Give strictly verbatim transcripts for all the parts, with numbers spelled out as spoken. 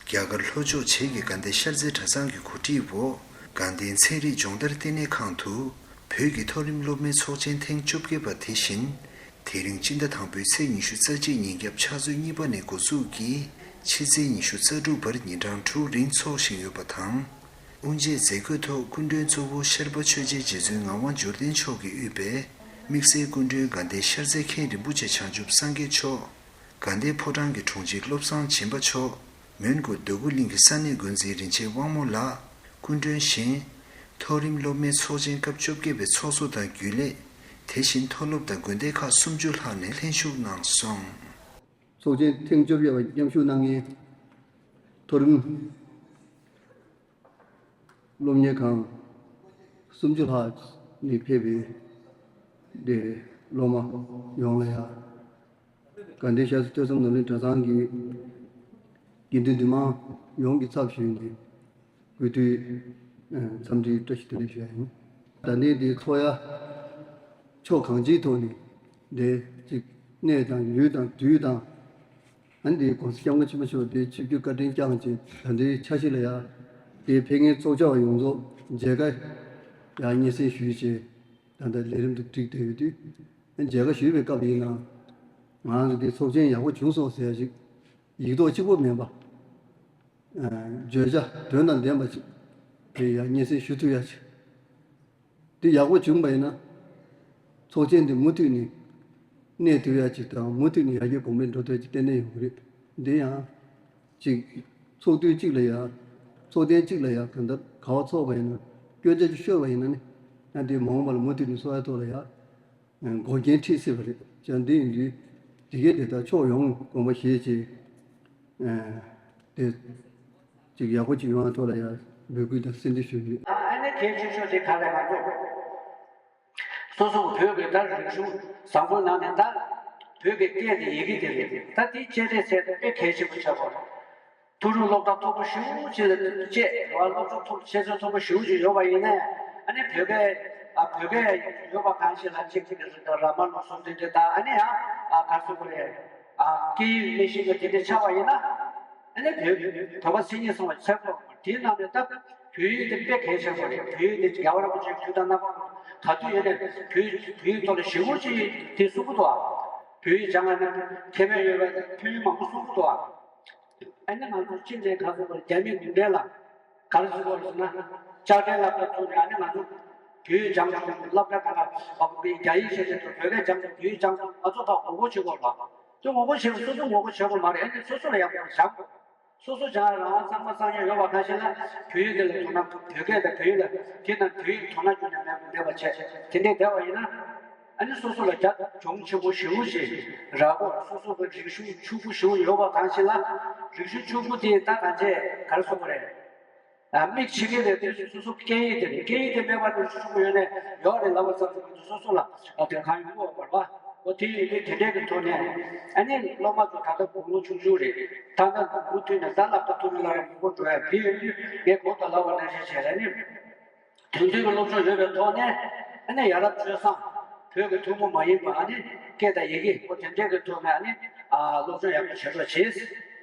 རྒྱ་གར་ལྷོ་ཕྱོགས་བྱེས་ཀྱི་དགའ་ལྡན་ཤར་རྩེ་གྲྭ་ཚང་གི་གོ་སྒྲིག་འོག་དགའ་ལྡན་ཚན་རིག་སྦྱོང་བརྡར་ལྟེ་གནས་ཁང་དུ་བོད་ཀྱི་མཐོ་རིམ་སློབ་མའི་ཚོགས་ཆེན་ཐེངས་བཅོ་བརྒྱད་པ་དེ་བཞིན། དེ་རིང་སྤྱི་ཟླ་དང་པོའི་ཚེས་ཉི་ཤུ་རྩ་གཅིག་ཉིན་རྒྱབ་ཕྱག་ཚོད་གཉིས་པ་ནས་འགོ་འཛུགས་ཀྱིས་ཕྱི་ཚེས་ཉི་ཤུ་རྩ་དྲུག་བར་ཉིན་གྲངས་དྲུག་རིང་འཚོགས་བཞིན་ཡོད་པ་དང་། དབུ་འབྱེད་མཛད་སྒོའི་ཐོག་སྐུ་མགྲོན་གཙོ་བོ་ཤར་པ་ཆོས་རྗེ་རྗེ་བཙུན་ངག་དབང་འབྱོར་ལྡན་མཆོག་གིས་དབུས་པའི་དམིགས་བསལ་སྐུ་མགྲོན་དགའ་ལྡན་ཤར་རྩེ་མཁན་རིན་པོ་ཆེ་བྱང་ཆུབ་སངས་རྒྱས་མཆོག་དགའ་ལྡན་ཕོ་བྲང་གི་དྲུང་ཆེ་བློ་བཟང་སྦྱིན་པ་མཆོག་མོན་གྷོ་འདོད་རྒུ་གླིང་གི་ས་གནས་འགོ་འཛིན་རིན་ཆེན་དབང་མོ་ལགས་སྐུ་མགྲོན་བཞིན། མཐོ་རིམ་སློབ་མའི་ཚོགས་ཆེན་སྐབས་བཅོ་བརྒྱད་པའི་ཚོགས་གཙོ་དང་རྒྱུན་ལས། དེ་བཞིན་མཐོ་སློབ་དང་དགོན་སྡེ་ཁག་སུམ་ཅུ་ལྷག་ནས་ལྷན་ཞུགས་གནང་སོང་། ཚོགས་ཆེན་ཐེངས་བཅོ་བརྒྱད་པར་མཉམ་ཞུགས་གནང་མཁན་མཐོ་རིམ་སློབ་གཉེར་ཁང་སུམ་ཅུ་ལྷག་ནས་ཕེབས་པའི་དེ་སློབ་མ་ཡོངས་ལ་ཡང་། དགའ་ལྡན་ཤར་རྩེ་ཐོས་བསམ་ནོར་གླིང་གྲྭ་ཚང་གི་དགེ་འདུན་འདུས་མང་ཡོངས་ཀྱི་ཚབ་ཞུས་ནས་གུས་འདུད་འཚམས་འདྲིའི་བཀྲ་ཤིས་བདེ་ལེགས་ཞུ་ཡ་ཡིན། ད་ལྟའི་འདི་ཚོགས་ཡ་ཕྱོགས་གང་ཅིའི་ཐོག་ནས་འདི་གཅིག་གནས་དང་ཡུལ་དང་དུས་དང་། ཨ་ནི་འདི་༸གོང་ས་༸སྐྱབས་མགོན་ཆེན་པོ་མཆོག་འདི་ཆིབས་བསྒྱུར་བཀའ་དྲིན་བསྐྱངས་བྱས་ད་ལྟའི་འཆར་གཞི་ལ་ཡ། འདི་ཕེབས་མཁན་ཚོགས་བཅར་བ་ཡོངས་རྫོགས་མཇལ་ཁ་ཡ་སྙན་སེང་ཞུས་བྱས་ད་ལྟ་ལས་རིམ་དུ་བསྒྲིགས་བསྡད་ཡོད་དུས། མཇལ་ཁ་ཞུས་པའི་སྐབས་ཡིན་ན། ང་རང་ཚོ་འདི་ཚོགས་ཆེན་ཡག་པོ་བྱུང་སོང་ཟེར་ཡ་ཞིག་ཡིག་ཐོག་གཅིག་པོ་མིན་པ། བརྗོད་བྱ་དོན་དང་ལྡན་པ་ཅིག་དེ་ཡང་སྙན་སེང་ཞུ་ཐུབ་ཡ་ཅིག་འདི་ཡག་པོ་བྱུང་པ་ཡིན་ན། ཚོགས་ཆེན་འདི་མུ་མཐུད་ནས་གནས་ཐུབ་ཡ་ཅིག་དང་མུ་མཐུད་ནས་ཡར་རྒྱས་གོང་འཕེལ་འགྲོ་ཐུབ་ཡ་ཅིག་ཏན་ཏན་ཡོང་གི་རེད། འདི་ཡང་ཅིག་ཚོགས་དུས་གཅིག་ལ་ཡ། ཚོགས་ཐེངས་གཅིག་ལ་ཡ་གང་ལྟར་ག་བ་ཚོགས་པ་ཡིན་ན་སྐྱོན་ཆ་ཅིག་ཤོར་བ་ཡིན་ན་ནི། ཡང་འདི་མ་འོངས་པ་ལ་མུ་མཐུད་ནས་གསོ་བའི་ཐོག་ལ་ཡ། འགོག་རྐྱེན་འཕྲད་སྲིད་པ་རེད། བྱས་ཙང་འདི་ཡིན་དུས་དེ་གས་དེ་དག་ཕྱོགས་ཡོངས་དགོངས་པ་བཞེས་བྱས། དེ་ཅིག་ཡག་པོ་ཅིག་ཡོང་བའི་ཐོག་ལ་ཡང་འབོད་སྐུལ་དང་གསོལ་འདེབས་ཞུ་རྒྱུ། ཨ་ནི་གལ་ཆེ་ཤོས་དེ་ག་རེ་མ་གཏོགས། སོ་སོ་བོད་ཀྱི་ད་རིག་གཞུང་བཟང་པོའི་ནང་ནས་ད་བོད་ཀྱི་སྐད་དེ་ཡི་གེ་དེ་རེད། ད་དེ་གཅེས་སྤྲས་ཟེར་དེ་དཔེ་གལ་ཆེན་པོ་ཆགས་པ་རེད། མཐོ་རིམ་སློབ་གྲྭ་མཐོ་པོ་ཞེ་པོ་ཅིག་ལ་བཅས་ར་སློབ་སྦྱོང་མཐོ་ཤེས་ཚད་མཐོ་པོ་ཞེ་པོ་ཅིག་ཡོད་པ་ཡིན་ནའི་ཨ་ནི་བོད་སྐད་ཨ་བོད་སྐད་ཡོད་པ་གང་ཞིག་ལ་གཅིག་གཅིག་གི་རིགས་དང་ར་མ་ལུག་གསུམ་དེ་འདྲ་དང་ཨ་ནི་ཡང་ཨ་ག་རེ་ཟེར་དགོས་རེད། ཨ་སྐད་ཡིག་མི་ཤེས་མཁན་དེ་འདྲ་ཆགས་པ་ཡིན་ན་ཨ་ནི་བོད་བོད་པ་མཚན་ཉིད་ཚང་བ་ཆགས་དགོས། དེའི་ནང་ནས་ད་བོད་ཡིག་དེ་དཔེ་གལ་ཆེན་པོ་རེད། བོད་ཡིག་དེ་རྒྱལ་བ་རིན་པོ་ཆེའི་དུས་དང་རྣམ་པ་ག་དུས་ཡིན་ནའི་བོད་བོད་ཡིག་ཐོག་ལ་ཞེ་པོ་ཅིག་དེ་གསུང་གི་འདུག་ཨ། བོད་ཡིག་སྦྱང་ཡ་ནི་མཁས་དབང་ཡོད་པའི་ཕན་ཡོན་མང་པོ་གསུང་གི་འདུག་ཨ། ཨ་ནི་ང་ཚོ་ཅི་འདྲའི་ག་ཚོད་པར་རྒྱ་མི་གུང་ཁྲན་ལ་ག་རེ་ཟེར་དགོས་རེད་ཟེར་ན། ལྕགས་ཕྲན་སློབ་གྲྭ་བཙུགས་ནས་ཨ་ནི་ང་ཚོ་བོད་ཡིག་སྦྱང་བྱུང་། སློབ་གྲྭ་ཁག་ལ་བ་བོད་རྒྱ་ཡིག་ཤེས་བྱས་ཐོག་བོད་སྐད་སྦྱང་བྱུང་། བོད་ཡིག་སྦྱང་བྱུང་། ང་ཚོ་ཕར་ངོ་རྒོལ་བྱེད་དགོས་རེད་པ། དེ་ངོ་རྒོལ་བྱེད་དགོས། སོ་སོ་ངོ་རྒོལ་བྱེད་དགོས་མ་རེད། ཨ་ནི་སོ་སོ་ལ་ཡག་པོ་སྦྱང་དགོས། སོ་སོ་སྦྱང་ཡ་རང་དབང་གཙང་མ་གཙང་རྐྱང་ཡོད་པ་གང་ཞིག་ལ་བོད་ཡིག་དེ་ལ་དོ་སྣང་། བོད་སྐད་དང་བོད་ཡིག་ལ་དེ་དང་བོད་ཡིག་དོ་སྣང་ཁྱོན་ནས་མེད་པ་མེད་པ་བྱས་དེ་འདྲས་བསྡད་པ་ཡིན་ན། ཨ་ནི་སོ་སོ་ལ་རྒྱ་གྱོང་ཆེན་པོ་ཞེ་པོ་ཞིག་རག་གོ། སོ་སོ་གི་རིག་གཞུང་ཕྱུག་པོ་ཞེ་པོ་ཡོད་པ་གང་ཞིག་ལ་རིག་གཞུང་ཕྱུག་པོ་དེ་ད་གང་བྱས་ག་རེ་ཟེར་དགོས་རེད། ཨ་མིག་ཕྱེ་མཁན་དེ་དེ་སོ་སོ་སྐད་ཡིག་དེ་རེད། སྐད་ཡིག་དེ་མེད་པ་དེ་ཕྱུག་པོ་ཡོད་ནས་ཡོད་རེད་ལབ་པ་ཙམ་གྱིས་མི་འདུག་སོ་སོ་ལ་ཨ་དེ་གང་ཡོང་གི་ཡོད་པ་རེད་པ། འོ་དེ་ཡིན་དུས་དེ་འདྲས་ཀྱི་ཐོག་ནས་ཨ་ནི་སློབ་མ་ཚོ་ད་ལྟ་དགུང་ལོ་ཆུང་ཆུང་རེད། ད་ལྟ་མུ་མཐུད་ནས་ད་སློབ་གྲྭ་མཐོ་རིམ་སློབ་གྲྭ་མང་པོ་འགྲོ་ཡ་དེ་ཡོད་དུས་ངས་གོང་དུ་ལབ་པ་ནང་བཞིན་བྱས་ནས་ཨ་ནི། དོན་མཐུན་གྱི་སློབ་སྦྱོང་ཡོད་པའི་ཐོག་ནས་ཨ་ནི་ཡ་རབས་སྤྱོད་བཟང་བོད་ཀྱི་ཐུན་མོང་མ་ཡིན་པ་ཨ་ནི་སྐད་དང་ཡི་གེ་འོ་དེ་འདྲས་ཀྱི་ཐོག་ནས་ཨ་ནི་ཨ་སློབ་སྦྱོང་ཡག་པོ་བྱེད་རོགས་བྱེད།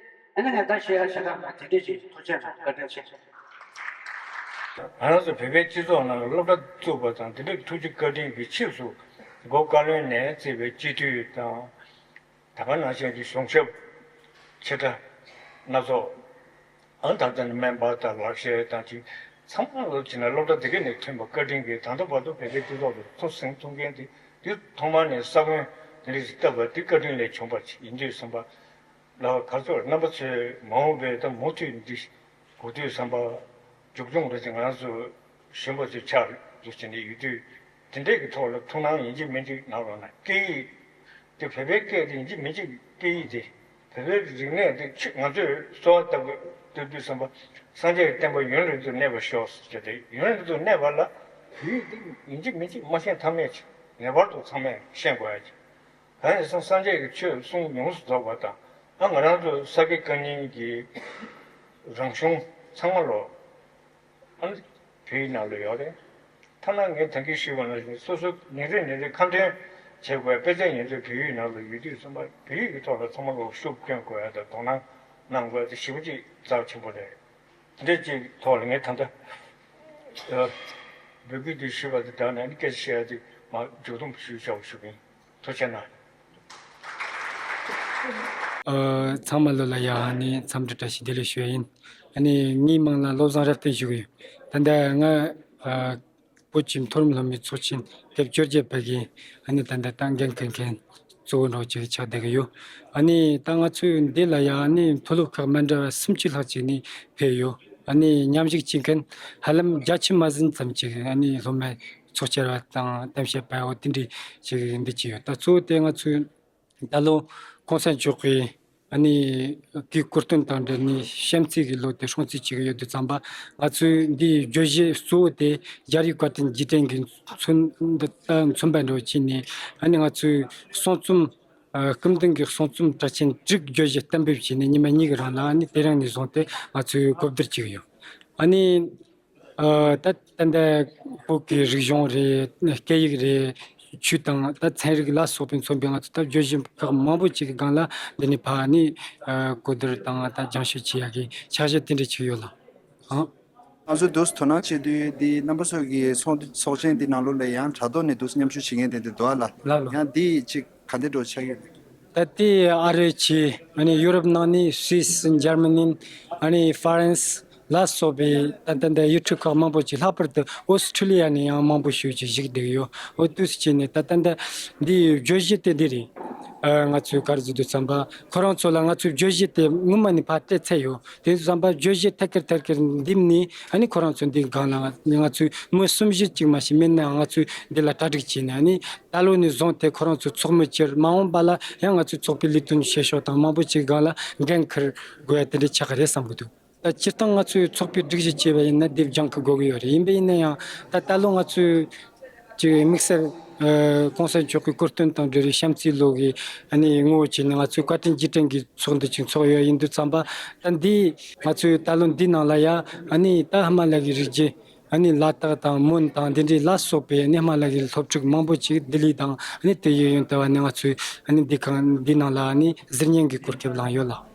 ཨ་ནི་ངས་ད་བཤད་ཡ་བྱེད་སྟངས་དེ་འདྲས་ཅིག་ཐུགས་རྗེ་གནང་། བཀའ་དྲིན་ཆེ། ང་རང་ཚོ་བོད་པའི་སྤྱི་ཚོགས་ནང་ལ་སློབ་གྲྭ་བཙུགས་པ་དང་དེ་འདྲའི་ཐུགས་རྗེ་བཀའ་དྲིན་གྱིས་ཕྱིས་སུ་འགོ་བཀའ་བློན་ནས་བརྩིས་པའི་སྤྱི་འཐུས་དང་། ད་ག་ནང་བཞིན་གྱི་གཞུང་ཞབས་ཆེ་ཕྲ་སྣ་ཚོགས། ཨང་དང་ལྡན་སྨན་པ་དང་ལག་ཤེས་དང་ཅིག་ཚང་མ་ལོ་བྱས་ན་སློབ་གྲྭ་དེ་ག་ནས་ཐོན་པ་བཀའ་དྲིན་གྱིས་ད་ལྟ་བར་དུ་བོད་པའི་སྤྱི་ཚོགས་ལ་ཐུགས་སེམས་ཐུགས་འགན་དེ་དེ་ཐོག་མར་ནས་ས་བོན་དེ་འདྲ་ཞིག་བཏབ་པ་དེ་བཀའ་དྲིན་ལས་བྱུང་བ་ཞིག་ཡིན་དུས་བསམ་པ་ལ་ག་ཚོད་རྣམ་པ་ཚོས་མ་འོངས་པའི་ད་མུ་མཐུད་འདི་གོ་དུས་བསམ་པ་མཇུག་སྐྱོང་རེ་ཅིག་ང་རང་ཚོ་གཞོན་པ་ཚོའི་ཕྱག་རེ་འདུག་བྱས་ནས་ཡོད་དུས་དེ་འདྲས་ཀྱི་ཐོག་ལ་ཐུགས་སྣང་ཡིན་གཅིག་མིན་གཅིག་གནང་རོགས་གནང་། སྐད་ཡིག་དེ་བོད་པའི་སྐད་དེ་ཡིན་གཅིག་མིན་གཅིག་སྐད་ཡིག་དེ་བོད་པའི་རིག་གནས་དེ་ཆེ་ང་ཚོས་གསོལ་བ་བཏབ་བཏབ་དུས་བསམ་པ་སངས་རྒྱས་ཀྱི་བསྟན་པ་ཡུན་རིང་དུ་གནས་པར་ཤོག་ཟེར་ཏེ་ཡུན་རིང་དུ་གནས་པ་ལ་བོད་ཡིག་དེ་ཡིན་གཅིག་མིན་གཅིག་མ་ཤེས་ཐབས་མེད་ཅིག་ངེས་པར་དུ་ཚང་མས་ཤེས་དགོས་ཡ་ཅིག་གང་ཡིན་ཟེར་ན་སངས་རྒྱས་ཀྱི་ཆོས་གསུང་ཡོངས་སུ་རྫོགས་པ་དང་ཨ་ང་རང་ཚོ་ས་དགེ་བཀའ་རྙིང་གི་རང་གཞུང་ཚང་མ་ལོ། ཨ་ནི་བོད་ཡིག་ནང་ལ་ཡོད་རེད། ཐ་ན་ངས་ད་གིན་ཞུས་པ་ནང་བཞིན་སོ་སོ་ཉིན་རེ་ཉིན་རེ་ཁ་འདོན་བྱེད་དགོས་པའི་དཔེ་ཆ་ཡིན་ཚད་བོད་ཡིག་ནང་ལ་ཡོད་དུས་ཙམ་པ་བོད་ཡིག་གི་ཐོག་ལ་ཚང་མ་ལོ་ཤུགས་བསྐྱོན་དགོས་ཡ་དང་དོ་སྣང་ གནང་དགོས་དེ་ཞེ་པོ་ཅིག་རྩ་བ་ཆེན་པོ་རེད། འདི་ཅིག་ཐོག་ལ་ངས་ད་ལྟ་འབོད་སྐུལ་འདི་ཞུས་པ་དང་སྦྲགས་ནས་ཨ་ནི་སྐད་ཆ་བཤད་ཡ་དེ་མར་མཇུག་སྡོམ་ཞུས་བྱ་བ་ཞུ་གི་ཡིན། ཐུགས་རྗེ་གནང་། ཨ། ཚང་མ་ལོ་ལ་ཡ་ཨ་ནི་འཚམས་འདྲི་བཀྲ་ཤིས་བདེ་ལེགས་ཞུ་ཡ་ཡིན། ཨ་ནི་ངའི་མིང་ལ་བློ་བཟང་རབ་བརྟན་ཞུ་གི་ཡོད། ད་ལྟ་ང་ཨ། བོད་ཀྱི་མཐོ་རིམ་སློབ་མའི་ཚོགས་ཆེན་སྐབས་བཅོ་བརྒྱད་པ་གི་ཨ་ནི་ད་ལྟ་ད་འགན་འཁུར་མཁན་གཙོ་བོ་འདྲ་བོ་ཅིག་ཆགས་བསྡད་ཀྱི་ཡོད། ཨ་ནི་ད་ང་ཚོས་འདི་ལ་ཡང་ཨ་ནི་མཐོ་སློབ་ཁག་མི་འདྲ་བ་སུམ་ཅུ་ལྷག་ཅིག་ནས་ཕེབས་ཡོད། ཨ་ནི་མཉམ་ཞུགས་བྱེད་མཁན་ཧ་ལམ་བརྒྱ་ཆ་མ་ཟིན་ཙམ་ཅིག་ཨ་ནི་སློབ་མའི་ཚོགས་བཅར་བ་དང་གཏམ་བཤད་པ་འོ་དེ་འདྲ་ཅིག་འདི་བྱས་ཡོད། ད་གཙོ་བོ་དེ་ང་ཚོས་ད་ལོ་གོང་ས་མཆོག་གི་ཨ་ནི་གི་གོ་སྟོན་དང་འབྲེལ་ནས་བྱམས་བརྩེ་གི་ལོ་དེ་སྲུང་བརྩི་བྱེད་ཀྱི་ཡོད་དུས་ཙམ་པ། ང་ཚོས་འདིའི་བརྗོད་གཞི་གཙོ་བོ་དེ་རྒྱལ་བའི་བཀའ་དྲིན་རྗེས་དྲན་གྱི་མཚོན་འདི་ལྟར་མཚོན་པ་འདྲ་བོ་བྱས་ནས། ཨ་ནི་ང་ཚོས་གསུང་རྩོམ་ཨ། སྐུ་མདུན་གྱི་གསུང་རྩོམ་གྲགས་ཆེན་དྲུག་བརྗོད་གཞི་གཏན་འབེབས་བྱས་ནས་ཉི་མ་གཉིས་ཀྱི་རིང་ལ་ཨ་ནི་དེ་རིང་ནས་བཟུང་སྟེ་ང་ཚོས་གོ་བསྡུར་བྱེད་ཀྱི་ཡོད། ཨ་ནི། ཨ། ད་ད་ལྟ་བོད་ཀྱི་རིག་གཞུང་རེད། སྐད་ཡིག་རེད། ཆོས་དང་ད་ཚན་རིག་ལ་སོགས་པའི་མཚོན་པའི་ང་ཚོ་ད་བརྗོད་གཞི་ཁག་མང་པོ་ཅིག་གི་སྒང་ལ་འདི་ནས་ཕར་ནི་ཨ། གོ་བསྡུར་དང་ད་སྦྱང་ཞིབ་བྱེད་ཡག་གི་འཆར་གཞི་དེ་འདྲ་ཅིག་ཡོད་ལ། ཨང་། ང་ཚོ་འདུག་དོ་སྣང་བྱེད་དུས་འདི་རྣམ་པ་ཚོ་གི་ཚོགས་ཚོགས་ཆེན་འདི་ནང་ལོགས་ལ་ཡང་དྲ་ཐོག་ནས་འདུག་མཉམ་ཞུགས་བྱེད་མཁན་དེ་འདྲ་འདུག་ཨ་ལ། ལགས་ལགས། ཡང་འདི་ཅིག་ག་འདྲ་འགྲོ་ཆགས་ཡོད། ད་ལྟའི་ཨ་རི་བྱས། ཨ་ནི་ཡུ་རོབ་ནང་ནས་སུད་སི། འཇར་མ་ནི། ཨ་ནི་ཧྥ་རན་སི་ལ་སོགས་པའི་ད་ལྟ་འདི་ཡུལ་གྲུ་ཁག་མང་པོ་ཅིག་ལྷག་པར་དུ་ཨོ་སི་ཁྲུ་ལི་ཡ་ནས་ཡང་མང་པོ་ཞིག་ཅིག་བཞུགས་བསྡད་ཡོད། འོ་དུས་སུ་བྱས་ནས་ད་ལྟ་འདི་འདིའི་བརྗོད་གཞི་དེ་འདི་རེད། ཨ། ང་ཚོས་ག་རེ་ཟེར་དུས་ཙམ་པ་ཁོ་རང་ཚོ་ལ་ང་ཚོའི་བརྗོད་གཞི་དེ་སྔོན་མ་ནས་ཕར་སྤྲད་ཚར་ཡོད། དེ་ཙམ་པ་བརྗོད་གཞི་ཐད་ཀར་ཐད་ཀར་འདེམས་ནས། ཨ་ནི་ཁོ་རང་ཚོ་འདི་སྒང་ལ་ང་ཚོས་མི་གསུམ་བཞི་ཅིག་མ་ཞིག་མིན་ནའང་ང་ཚོས་འདི་ལ་གྲ་སྒྲིག་བྱས་ནས། ཨ་ནི་ད་ལོ་ནས་བཟུང་སྟེ་ཁོ་རང་ཚོའི་ཚོགས་མི་བཅར། མ་འོངས་པ་ལ་ཡང་ང་ཚོའི་ཚོགས་པའི་ལས་དོན་བྱེད་ཕྱོགས་དང་མང་པོ་ཅིག་སྒང་ལ་འགན་འཁུར་དགོས་ཡ་དེ་འདྲ་ཆགས་ཀྱི་རེད་བསམ་གྱི་འདུག་ད་སྤྱིར་བཏང་ང་ཚོའི་ཚོགས་པའི་སྒྲིག་གཞི་བྱས་པ་ཡིན་ན་དེ་སྦྱང་གི་དགོས་ཀྱི་ཡོད་རེད། ཡིན་པ་ཡིན་ན་ཡང་ད་ད་ལོ་ང་ཚོའི་ཅིག་དམིགས་བསལ་ཨ། གོང་ས་མཆོག་གི་གོ་སྟོན་དང་འབྲེལ་བའི་བྱམས་བརྩེའི་ལོ་གི་ཨ་ནི་ངོ་བོ་བྱས་ནས་ང་ཚོའི་བཀའ་དྲིན་རྗེས་དྲན་གྱི་ཚོགས་འདུ་ཅིག་ཚོགས་ཡོད། ཡིན་དུས་ཙམ་པ་ད་འདི་ང་ཚོའི་ད་ལོ་འདི་ནང་ལ་ཡ་ཨ་ནི་ད་ཧི་མ་ལ་ཡའི་རི་རྒྱུད་ཨ་ནི་ལ་དྭགས་དང་མོན་དང་འདི་འདྲའི་ལ་སོགས་པའི་ཨ་ནི་ཧི་མ་ལ་ཡའི་སློབ་ཕྲུག་མང་པོ་ཅིག་ལྡི་ལི་དང་ཨ་ནི་དེ་གཡས་གཡོན་དུ་ཨ་ནི་ང་ཚོའི་ཨ་ནི་འདི་གང་འདི་ནང་ལ་ཨ་ནི་གཟིགས་བརྙན་གྱི་གོ་སྐབས་བླངས་ཡོད་ལ།